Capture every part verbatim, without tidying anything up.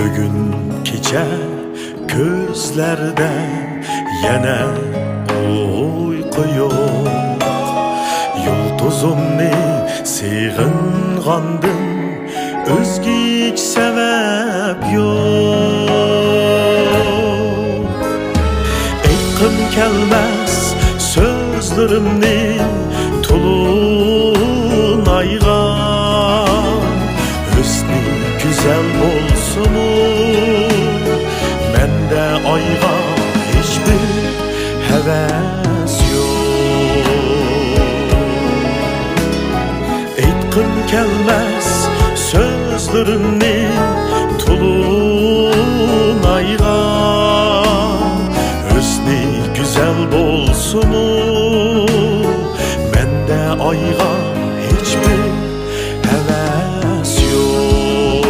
بۈگۈن كېچە كۆزلەردە يەنە ئۇيقۇ يوق. يۇلتۇزۇمنى سېغىنغاندىم، ئۆزگىچە سەۋەب يوق. ئېيتقۇم كەلمەس سۆزلىرىمنى تولۇن ئايغا. ھۆسنى گۈزەل بولسىمۇ، مەندە ئايغا ھېچبىر ھەۋەس يوق. ئېيتقۇم كەلمەس سۆزلىرىمنى تولۇن ئايغا. ھۆسنى گۈزەل بولسىمۇ، مەندە ئايغا ھېچبىر ھەۋەس يوق.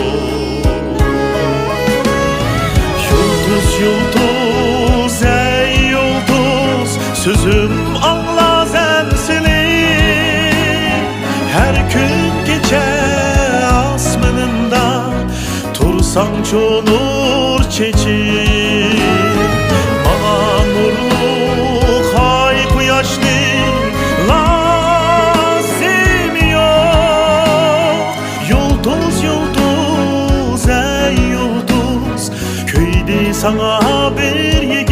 يۇلتۇز، يۇلتۇز، ئەي يۇلتۇز، سۆزۈم ئاڭلا سەن سېنى. ھەر كۈن كېچە ئاسمىنىمدا تۇرساڭچۇ نۇر چېچىپ، ماڭا نۇرلۇق ئاي قۇياشنى لازىمى يوق. يۇلتۇز، يۇلتۇز، ئەي يۇلتۇز، كۆيدى ساڭا بىر يىگىت.